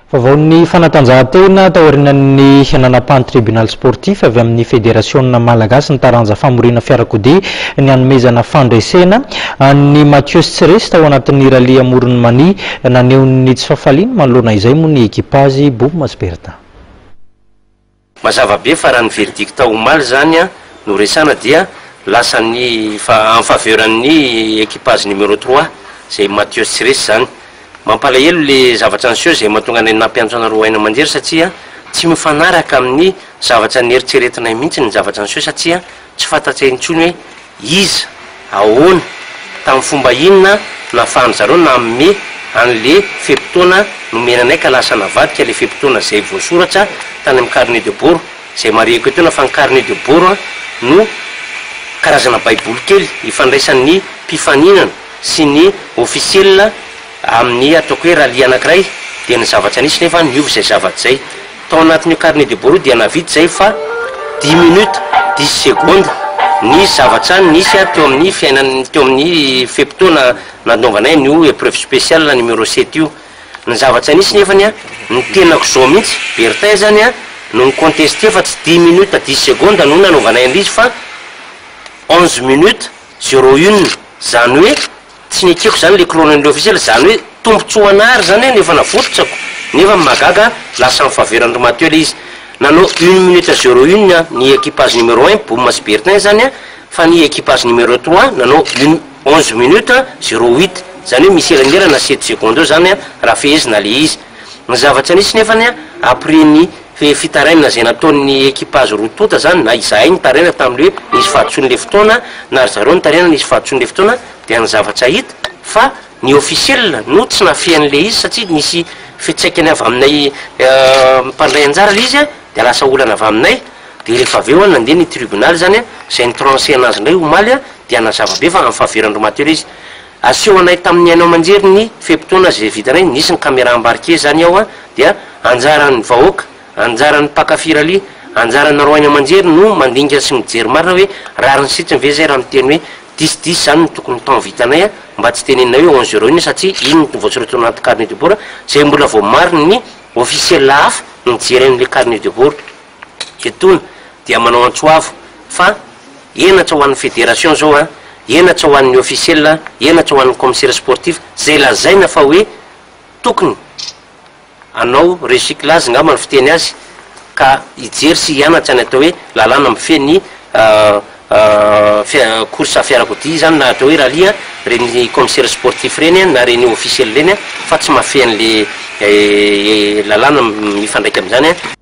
Vaovaon'ny fanatanjahantena taorian'ny nanapahan'ny tribonaly sportif avy amin'ny federasiona malagasy ny taranja famoriana fiarakodia ny hanomezana fandresena an'i Mathieu sy Tsiresy tao anatin'ny rallye Amoron'i Mania. Naneho ny tsy fahafaliany manoloana izay moa ny ekipazy Boum sy Bertin. Mazava be fa raha ny verdict omaly zany no resana dia lasa ny en faveur an'ny equipage numéro 3 zay Mathieu Tsiresy zany. Mampalahelo le zavatra niseho zay mahatonga anay nampiantso anareo haino aman-jery satria tsy mifanaraka amin'ny zavatra nieritreretinay mihitsy ny zavatra niseho satria tsy fantatray intsony hoe iza, ahoana, tamin'ny fomba inona nahafahan-dry zareo nanome an'le fe-potoana nomena anay ka lasa navadika le fe-potoana zay voasoratra tany amin'ny carnet de bord, zay marihiko etoana fa ny carnet de bord no karazana baiboly kely ifandraisan'ny mpifaninana sy ny officiel amin'ny ataoko hoe rallye anankiray, dia ny zavatra nisy nefa niova izay zavatra izay. Tao anatin'io carnet de bord io dia nahavita izay fa dix minutes dix secondes ny zavatra nisy teo amin'ny fiainan'ny teo amin'ny fe-potoana nanaovanay an'io épreuve spéciale numéro 7 io. Ny zavatra nisy nefany an, ny tenako zao mihitsy, Bertin zany an, no ni-contester fa tsy 10 minutes 10 secondes no nanaovanay an'ilay izy fa 11 minutes 01, zany hoe tsy nekeko zany le chrono officiel, zany hoe tombontsoanary zany nefa navototsako, nefa mahagaga lasa en faveur an-dry Mathieu le izy. Nanao 1 minute 01 ny équipage numéro 1 Boum sy Bertin zany a, fa ny équipage numéro 3 nanao une 11 minutes 08, zany hoe misy elanelana 7 secondes eo zany a raha fehezina le izy. Ny zavatra nisy nefany a, après ny fitarainana zay nataon'ny équipage roa tonta zany, na izahay nitaraina tamin'le hoe nisy fahadisoan'le fotoana, na ry zareo nitaraina nisy fahadisoan'le fotoana, dia ny zavatra hita fa ny officiel no tsy nafehan'le izy satria nisy fiantraikany avy aminay mpandray anjara le izy a, dia lasa olana avy aminay. De rehefa avy eo a, nandeha ny tribunal zany a, zay nitranché anazy indray omaly a, dia nazava be fa en faveur an-dry Mathieu le izy. Aseho anay tamin'ny haino aman-jery ny fe-potoana zay vitanay, nisy ny caméra embarqué zany ao a, dia anjaran'ny vahoaka, anjaran'ny mpankafy rallye, anjaranareo haino aman-jery no mandinika sy mijery marina hoe rariny sitriny ve zay raha miteny hoe 10 10 zany no tokony temps vitanay a, mba tsy tenenina hoe 11 01 satria iny no voasoratra anaty carnet de bord zay mbola voamariny ny officiel hafa nijery an'le carnet de bord. Etona dia manao antso avo fa henatra ho an'ny fédération zao a, henatra ho an'ny officiel, henatra ho an'ny commissaire sportif zay lazaina fa hoe tokony anao recyclage ngamba ny fiteny azy ka hijery sy hianatra ny atao hoe lalàna mifehy ny course fiarakodia zany na atao hoe rallye reny commissaire sportif reny na reny officiel reny fa tsy mahafehy an'le lalàna mifandraika am'izany a.